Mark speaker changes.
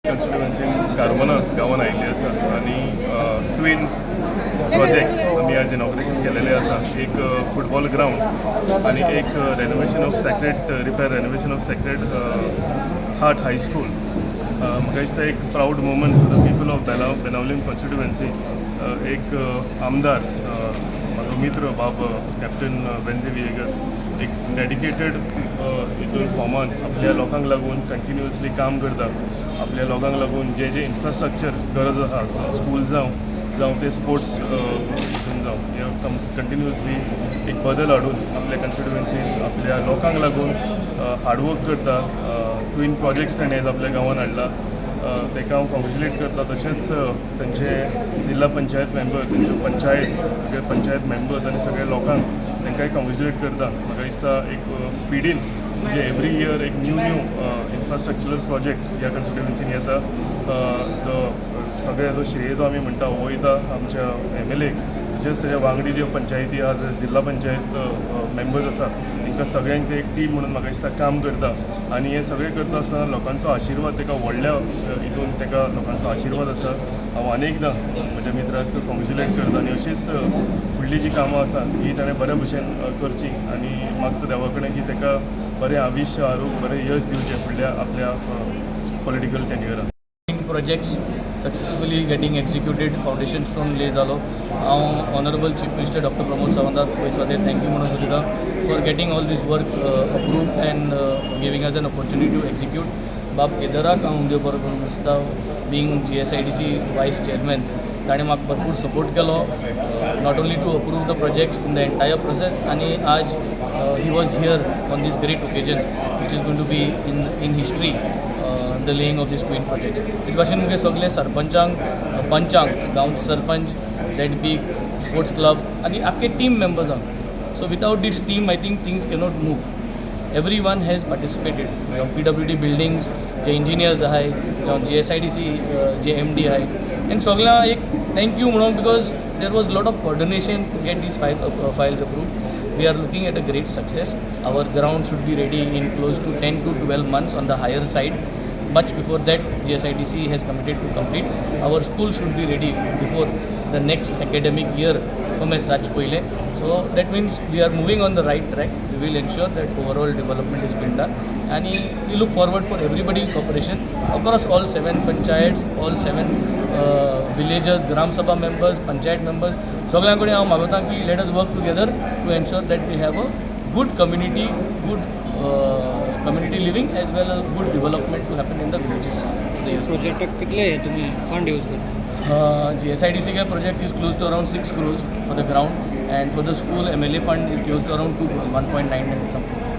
Speaker 1: कॉन्स्टिट्युएन्सीन Carmona गांवान आयिल्ली आसा आनी ट्वीन प्रोजेक्ट्स आमी आज इनॉग्रेशन केलेले आसा. एक फुटबॉल ग्रावंड आनी एक renovation of Sacred repair renovation of Sacred Heart High School. म्हाका दिसता एक proud moment for the people of Benaulim constituency. एक आमदार, म्हाजो मित्र बाब कॅप्टन वेन्झी विएगस, एक डेडिकेटेड हितून फॉर्मान आपल्या लोकांक लागून कंटिन्युअसली काम करता. आपल्या लोकांक लागून जे जे इन्फ्रास्ट्रक्चर गरज आसा, स्कूल जावं जावं ते स्पोर्ट्स हितून जावं, हे कंटिन्युअसली एक बदल हाडून आपल्या कॉन्स्टिट्युएन्सीन आपल्या लोकांक लागून हार्डवर्क करता. ट्वीन प्रोजेक्ट्स ताणें आयज आपल्या गांवान हाडला, ताका हांव कॉंग्रेच्युलेट करता. तशेंच तांचे जिल्हा पंचायत मेंबर, तेंच्यो पंचायत, सगळे पंचायत मेंबर्स आनी सगळे लोकांक तांकांय कॉंग्रेच्युलेट करता. म्हाका दिसता एक स्पिडीन म्हणजे एवरी इयर एक न्यू न्यू इन्फ्रास्ट्रक्चरल प्रोजेक्ट ह्या कॉन्स्टिट्युएन्सीन येता. तो सगळे जो श्रेय जो आमी म्हणटा हो वयता आमच्या एमएलएक, तशेंच ताच्या वांगडी ज्यो पंचायती आहा, जिल्हा पंचायत मेंबर्स आसा, तांकां सगळ्यांक ते एक टीम म्हणून म्हाका दिसता काम करता. आनी हें सगळें करता आसतना लोकांचो आशिर्वाद ताका व्हडल्या हितून ताका लोकांचो आशिर्वाद आसा. हांव आनी एकदां म्हज्या मित्राक कॉंग्रेच्युलेट करता आनी अशीच फुडली जी कामां आसा ही ताणें बऱ्या भशेन करची आनी मागता देवा कडेन की ताका बरें आयुश्य, आरोग्य, बरें यश दिवचें फुडल्या आपल्या पॉलिटिकल टेन्युअरान.
Speaker 2: Projects successfully getting executed, foundation stone lay जालो. हांव honourable chief minister doctor Pramod सावंताक पयस वाटेर thank you म्हणून सोदिता for getting all this work approved and giving us an opportunity to execute. बाब केदराक हांव देव बरो करूं दिसता, being GSIDC vice chairman, ताणें म्हाका भरपूर सपोर्ट केलो, not only to approve the projects, in the entire process. आनी आज he was here on this great occasion, which is going to be in history, the laying of these twin projects. तेच भाशेन मुगे सगळे सरपंचांक, पंचांक, गांवचे sarpanch, ZP, sports club आनी आख्खे team मेंबर्सांक. So without this team I think things cannot move. Every one has participated, जावं PWD buildings जे engineers आहाय, जावं जीएसआयडीसी जे एमडी आहाय, तेंकां सगळ्यांक एक thank you म्हणून, because there was lot of coordination to get these five files approved. We are looking at a great success. Our ground should be ready in close to 10 to 12 months on the higher side. Much before that, GSIDC has committed to complete. Our school should be ready before the next academic year from as such पहिले. So that means we are moving on the right track. We will ensure that overall development is been done. And we look forward for everybody's cooperation across all seven panchayats, all seven villages, Gram Sabha members, panchayat members. सगळ्यां कडेन हांव मागता की let us work together to ensure that we have a good community, good community living as well as good development to happen in the villages.
Speaker 3: प्रोजेक्टाक कितले हे तुमी fund use करता?
Speaker 2: GSIDC का project is close to around 6 crores for the ground, and for the school MLA fund is close to around 2 crores, 1.9 and something.